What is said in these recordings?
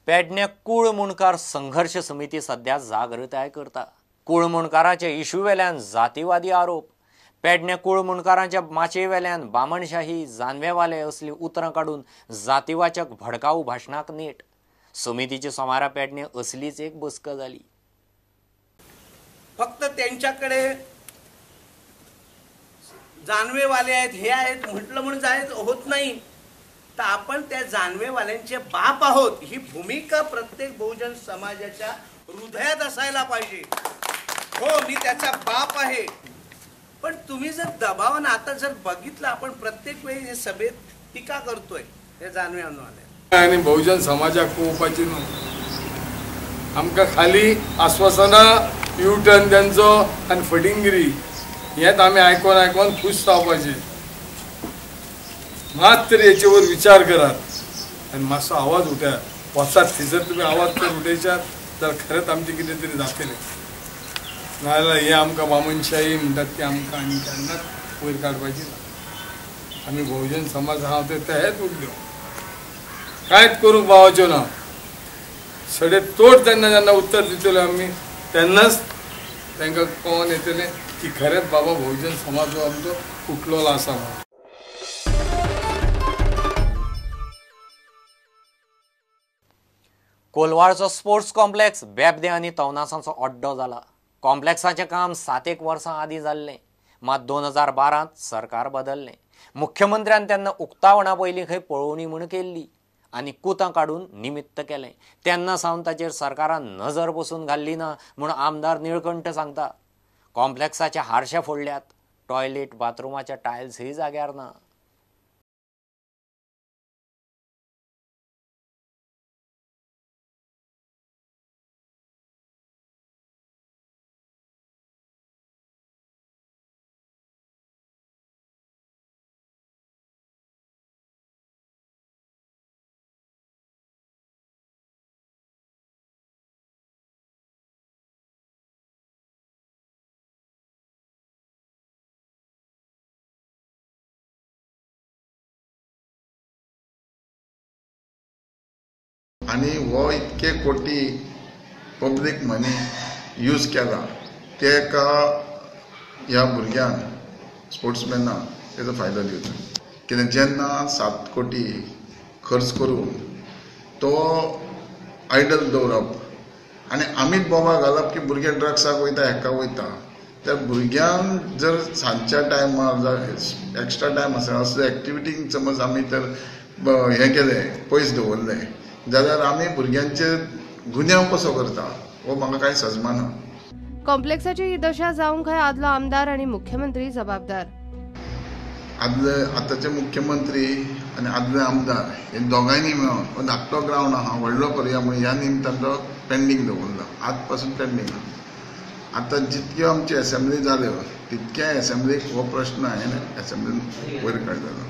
पेडणे कुळमुणकार संघर्ष समिती सध्या जागृताय करता. कुळमुणकाराचे इशू वेल्यान जातीवादी आरोप, पेडणे कुळमुणकारांच्या माचये वेल्यान बामणशाही, जानवेवाले असली उतरां काडून जातीवाचक भडकाऊ भाशणाक नेट. समितीची सोमारा पेडणे असलीच एक बसका जाली. फक्त त्यांच्याकडे जानवेवाले आहेत, हे आहेत म्हटलं म्हणून जायचं होत नाही, तर आपण त्या जानवेवाल्यांचे बाप आहोत ही भूमिका प्रत्येक बहुजन समाजाच्या हृदयात असायला पाहिजे. हो, मी त्याचा बाप आहे, पण तुम्ही जर दबावानं आता जर बघितलं, आपण प्रत्येक वेळी हे सभेत टीका करतोय हे जानवेवाले आणि बहुजन समाजाक पळोवपाची न्हू. आमकां खाली आश्वासनां, यू टर्न तेंचो आनी फटिंगिरी हेच आमी आयकोन आयकोन खूश जावपाचें. मात तरी हेचेवर विचार करात आनी मातसो आवाज उठयात. वचात थंयसर तुमी आवाज तर उठयशात जाल्यार खरेंच आमचें कितें तरी जातलें. नाजाल्यार हें आमकां बामणशाही म्हणटात ती आमकां आनी केन्नाच वयर काडपाची ना. आमी बहुजन समाज आहा ते हेच उरल्यो, कांयच करूंक पावच्यो ना. सडे तोड तेन्ना जेन्ना उत्तर दितले आमी तेन्नाच तांकां कळोन येतलें की खरेंच बाबा बहुजन समाज हो आमचो उठलेलो आसा म्हणून. कोलवाळचो स्पोर्ट्स कॉम्प्लेक्स बेबदे आनी तवनासांचो अड्डो जाला. कॉम्प्लेक्साचें काम 7-1 वर्सां आदीं जाल्लें, मात 2012 सरकार बदल्लें. मुख्यमंत्र्यान तेन्ना उक्तावणा पयलीं खंय पळोवणी म्हूण केल्ली आनी कुतां काडून निमित्त केलें. तेन्ना सावन ताचेर सरकारान नजर पसून घाल्ली ना म्हूण आमदार निळकंठ सांगता. कॉम्प्लेक्साचे हारशे फोडल्यात, टॉयलेट बाथरुमाचे टायल्सय जाग्यार ना. आनी हो इतके कोटी पब्लीक मनी यूज केला ते एका ह्या भुरग्यांक स्पोर्ट्समॅनाक तेजो फायदो दिवचो. कित्याक जेन्ना 7 कोटी खर्च करून तो आयडल दवरप आनी आमीच बोबा घालप की भुरगे ड्रग्साक वयता, हेका वयता, त्या भुरग्यांक जर सांजच्या टायमार जावं एक्स्ट्रा टायम आसा असले एक्टिविटींक समज आमी तर हें केलें, पयस दवरलें जाल्यार आमी भुरग्यांचेर गुन्यांव कसो करता हो म्हाका कांय सजमाना. कॉम्प्लेक्साची ही दशा जावंक खंय आदलो आमदार आनी मुख्यमंत्री जबाबदार. आदले आतांचे मुख्यमंत्री आनी आदले आमदार हे दोगांयनी मेळून हो धाकटो ग्रावंड आहा व्हडलो करुया म्हणून ह्या निमतान तो पेंडींग दवरला, आज पासून पेंडींग आहा. आतां जितक्यो आमची एसेंब्ली जाल्यो तितक्या एसेंब्लीक हो प्रश्न हांवें एसेंब्लीन वयर काडलेलो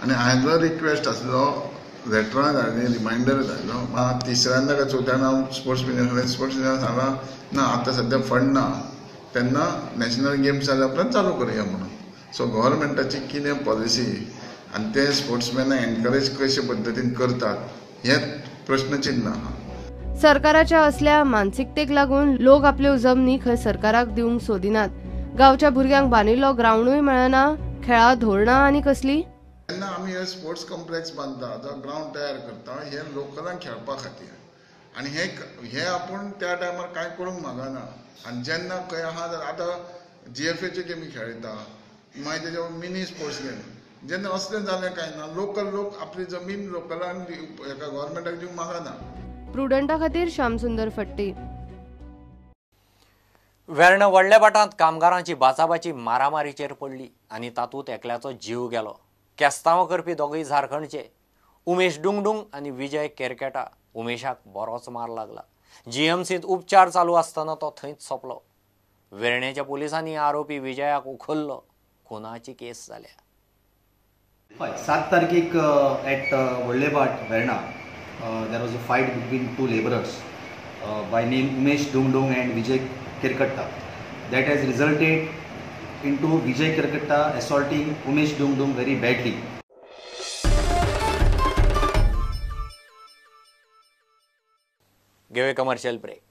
आनी हांवें रिक्वेस्ट आसलो, लेटरां धाडली, रिमायंडर धाडलो. मागीर तिसऱ्यांदा काय चवथ्यांदा हांव स्पोर्ट्स मिनिस्टर स्पोर्ट्स मिनिस्टर सांगला ना आतां सद्या फंड ना, तेन्ना नॅशनल गेम्स जाल्या उपरांत चालू करुया म्हणून. सो गव्हर्मेंटाची कितें पॉलिसी आनी ते स्पोर्ट्समॅनाक एनकरेज कशे पद्दतीन करतात हें प्रश्नचिन्न आहा. सरकाराच्या असल्या मानसिकतेक लागून लोक आपल्यो जमनी खंय सरकाराक दिवंक सोदिनात. गांवच्या भुरग्यांक बांदिल्लो ग्रावंडूय मेळना, खेळां धोरणां आनी कसली. जेन्ना आमी हे स्पोर्ट्स कॉम्प्लेक्स बांदता जावं ग्रावंड तयार करता हे लोकलांक खेळपा खातीर आनी हे हे आपूण त्या टायमार कांय करूंक मागना. आनी जेन्ना खंय आहा जाल्यार आतां जीएफएच्यो गेमी खेळटा, मागीर तेजे मिनी स्पोर्ट्स गेम, जेन्ना असलें जालें कांय ना लोकल लोक आपली जमीन लोकलांक हेका गव्हर्मेंटाक दिवंक मागना. प्रुडंटा खातीर श्यामसुंदर फट्टी. वेर्णा व्हडल्या भाटांत कामगारांची बाचाबाची मारामारीचेर पडली आनी तातूंत एकल्याचो जीव गेलो. केस्तांवां करपी दोगूय झारखंडचे, उमेश डुंगडुंग आनी विजय केरकेटा. उमेशाक बरोच मार लागला. जीएमसींत उपचार चालू आसतना तो थंयच सोंपलो. वेर्णेच्या पुलिसांनी आरोपी विजयाक उखल्लो. खुनाची केस जाल्या. हय, 7 तारखेक at Wadlebhat Verna there was a fight between two labourers by name Umesh Dungdung and Vijay Kerkatta. That has resulted into Vijay Kerkatta assaulting Umesh Dungdung very badly. घेवया कमर्शियल ब्रेक.